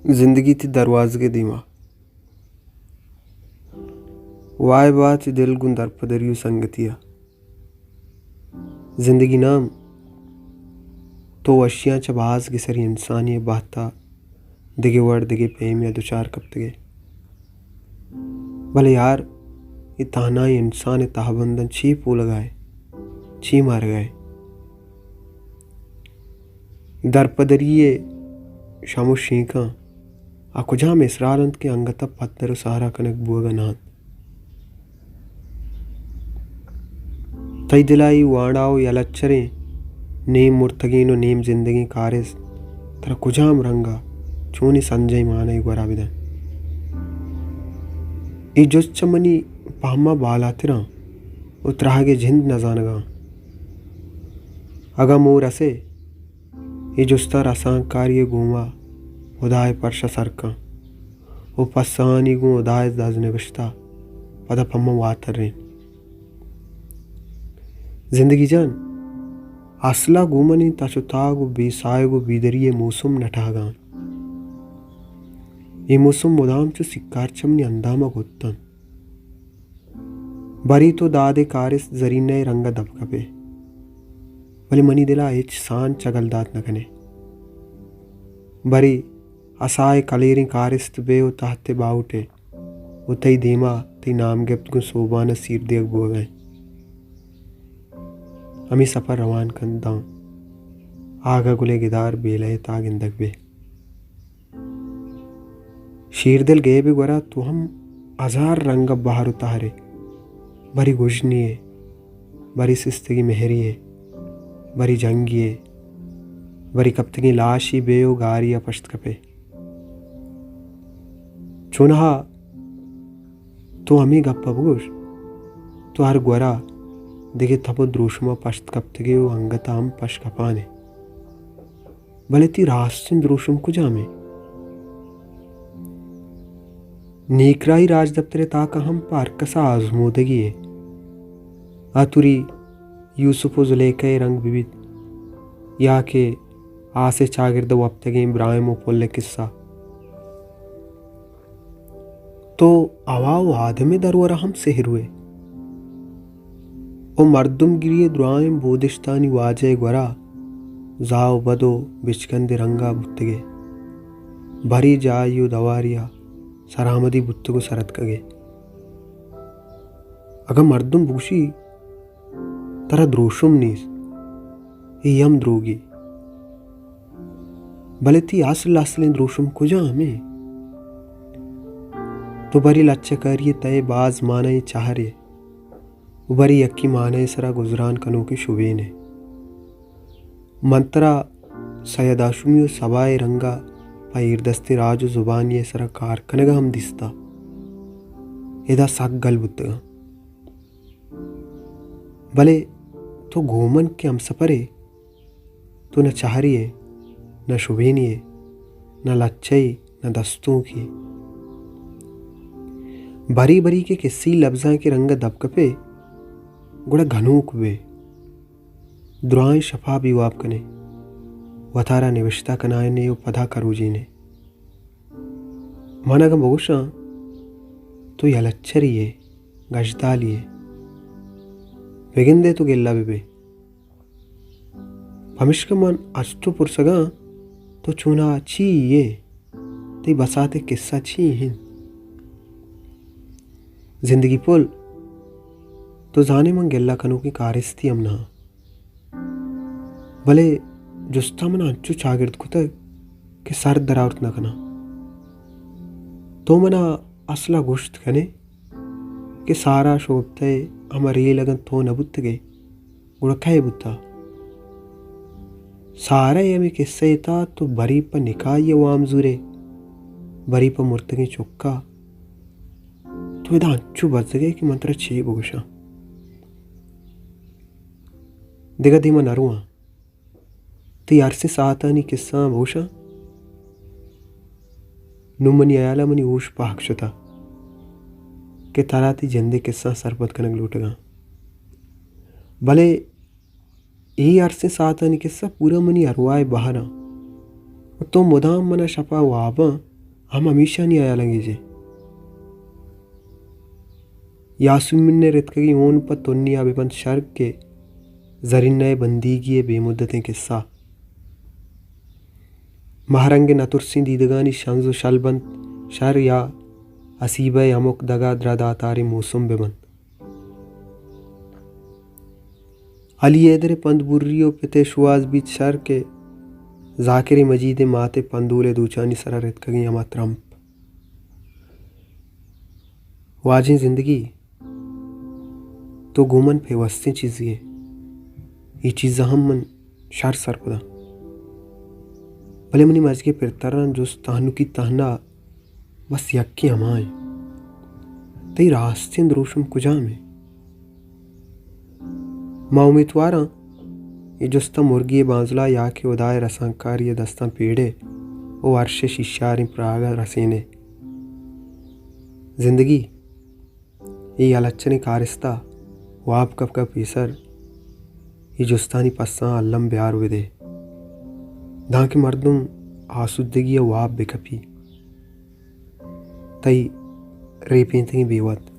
زندگی تئی دروازگ ءِ دیما۔ وائے بات دل گوں درپدری و سنگتی ءَ۔ زندگی نام، تو وشیاں چہ باز گسری انسانی بہتا دگہ وڑ دگہ پیمے ءَ دچار کپتگے۔ بلے یار، اے تہنائی انسان ءِ تہبنداں چی پولگا ئے؟ چی مارگا ئے؟ درپدری ءِ شم و شینکاں آ کجام اسرار انت کہ انگت ءَ پدر و سہرا کنگ بوگ ءَ نہ انت؟ تئی دل ءَ اے وانڈا و یلہ چریں نیم مرتگیں و نیم زندگیں کارست ترا کجام رنگ ءَ چونیں سنجہیں مانائی گورا بدنت؟ اے جست چہ منی پہم ءَ بالاتراں و تراہگ ءِ جند نزانگاں۔ اگاں مو رسے، اے جست ءَ رسانکاری ءِ گوما ہدا ءِ پرش ءَ سر کن و پسہانی گوں ہدا ءِ دزنبشتہ پدا پہ من واترین۔ زندگی جان، اسل ءَ گوں منی تچ و تاگ و بے ساہگ و بے دری ءِ موسم نہ ٹاہگاں۔ اے موسم مدام چو سکار چہ منی اندام ءَ گوت انت۔ برے تو داد ءِ کارست زرینہ ءِ رنگ ءَ دپ کپے، بلے منی دل ءَ ہچ سان چگل دات نہ کنے۔ برے اسا ءِ کلیریں کارست بے و تحت ءِ باہوٹ ءَ و تئی دیما تئی نام گپت گوں سوبان ءَ سیر دیگ بوگ ءَ انت۔ ہمے سفر روان کن داں، آگہ گل ءِ گدار بیلہ ءِ تہا گندگ بے۔ شیردل گیب ءِ گورا تو ہم ہزار رنگ ءَ بہر و تہرے، برے گژنے ئے، برے سستگیں مہرے ئے، برے جنگے ئے، برے کپتگیں لاشے بے و گاری ءَ پشت کپے۔ چونہا تو ہمے گپ ءَ بگوش، تو ہر گورا دگہ تب و دروشم ءَ پشت کپتگے و انگت ءَ ہم پشت کپانے۔ بلے تئی راستیں دروشم کجام انت؟ نیکراہی راجدپتر ءِ تاک ءَ ہم پہ ہر کس ءَ آزمودگی ئے۔ آ توری یوسف و زلیخا ءِ رنگ بہ بیت، یا کہ آس ءِ چاگرد ءَ وپتگیں براہیم و پل ءِ کسہ۔ تو ہوا و آدم ءِ درور ءَ ہم سہرو ئے۔ و مردمگری ءِ درائیں بودشتانی واجہ ءِ گورا زاہ و بد و بچکند ءِ رنگ ءَ بوتگ ئے۔ برے جاہی و دواری ءَ سرآمدی بوتگ و سرتکگ ئے۔ اگاں مردم بگوشی، ترا دروشم نیست، اے ہم دروگے۔ بلے تئی اصل اصلیں دروشم کجام انت؟ تو برے لچہ کاری ءِ تہ ءَ باز مانائی چہر ئے و برے یکے مانائی ءِ سرا گزران کنوکیں شبین ئے۔ من ترا سید ہاشمی و صبا ءِ رنگ ءَ پہ ایردستیں راج و زبانی ءِ سرا کار کنگ ءَ ہم دیستہ۔ ادا سک گل بوتگاں۔ بلے تو گوں من کہ ہمسپر ئے، تو نہ چہرے ئے، نہ شبینے ئے، نہ لچہ ئے، نہ دستونکے۔ برے برے کہ کسہی لبزانک ءِ رنگ ءَ دپ کپے، گڑا گنوک بے۔ درائیں شپا بے واب کنے، وتارا نبشتہ کنائینے و پدا کروجینے۔ من اگاں بگوشاں، تو یلہ چرے ئے، گژدالے ئے، بگندئے تو گلہ بہ بئے۔ پمشکہ من از تو پرسگاں، تو چوناہا چی ئے؟ تئی بسات ءِ کسہ چی انت؟ زندگی پل، تو زانے من گلہ کنوکیں کارستے ہم نہ آں۔ بلے جستا من انچو چاگرد کتگ کہ سر درآورت نہ کناں۔ تو منا اصلا گوشت کنے کہ سارا شگپتہ ءِ ہما ریل اگن تو نہ بوتگے، گڑا کئے بوتا؟ سارا ءِ ہمے کسہ ءِ تہا تو بری پہ نکاحی ءَ وام زورے، بری پہ مرتگیں چکا۔ تو ادا انچو بزگے کہ من ترا چے بگوشاں؟ دگہ دیما نہ رواں۔ تئی ارسیں ساعتانی کسہاں بگوشاں۔ نوں منی ہیالا منی ہوش پہک شتا کہ ترا تئی جندے کسہاں سرپد کنگ لوٹگاں۔ بلے اے ارسیں ساعتانی کسہ پورا منی ارواہ ءِ بہراں و تو مدام منا شپا واباں ہم ہمیشانی ہیالاں گیجے۔ یاسمین ءِ رتکگیں ہون پہ تنیا بہ بنت شر کہ زرینہ ءِ بندیگی ءِ بے مدتیں کسہ۔ مہرنگ ءِ نترسیں دیدگانی شنز و شل بنت شر یا حسیبہ ءِ ہمک دگہ درا داتاریں موسم بہ بنت۔ علی حیدر ءِ پند بری و پت ءِ شوہاز بیت شر کہ ذاکر مجید ءِ مات ءِ پندول ءِ دوچانی سرا رتکگیں ہما ترمپ۔ واجہیں زندگی، تو گوں من پیوستیں چیزے ئے۔ اے چیزاں ہم من شر سرپداں۔ بلے منی مجگ ءِ پرتراں جست تہنکی تہنا بس یکیں ہما انت۔ تئی راستیں دروشم کجام انت؟ ما امیتواراں اے جست ءَ مرگی ءِ بانزلا یا کہ ہدا ءِ رسانکاری ءِ دستاں پیڑے و ارش ءِ شیشاریں پراگ ءَ رسینے۔ زندگی، اے الچنیں کارست ءَ واب کپگ ءَ پیسر اے جستانی پساں الم بیار بدے، دانکہ مردم آسودگی ءَ واب بکپی۔ تئی ریپینتگیں بے وت۔